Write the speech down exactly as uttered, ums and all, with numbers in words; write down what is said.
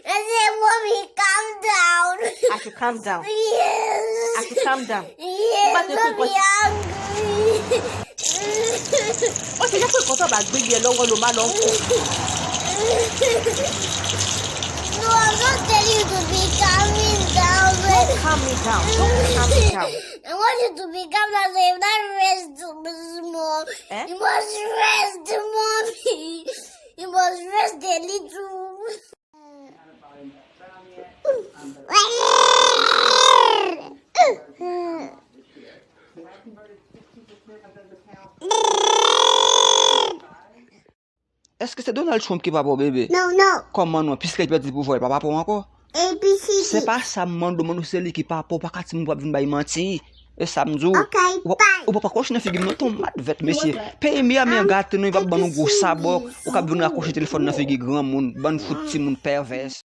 I say, "Mommy, calm down." I should calm down. Yes. I should calm down. Yes, Ou pa te mommy angry. Ok, jan pou kontan ba gbe lè lò wè lo malò. No, I'm not telling you to be calming down. Don't calm me down. Don't calm me down. I want you to be calm down. So you not rest, mom. Eh? You must rest, mommy. You must rest a little. Èske se Donald Trump ki papa w, bebe? No, no. Kòman non? Piske li pèdi pouvwa, li pa papa w ankò? A B C D. Se pa sa m mande w, mande w se li ki papa w, pa ka ti moun p ap vin bay manti. E sa m di w. Ok, ou pa, ou pa, pa kwochi nan figi m non, ton mat vèt, mesye. Peyi Miami an gate non, li p ap ban nou gwo sabò, ou k ap vin rakwoche telefòn nan figi granmoun, bann fout timoun pèvès.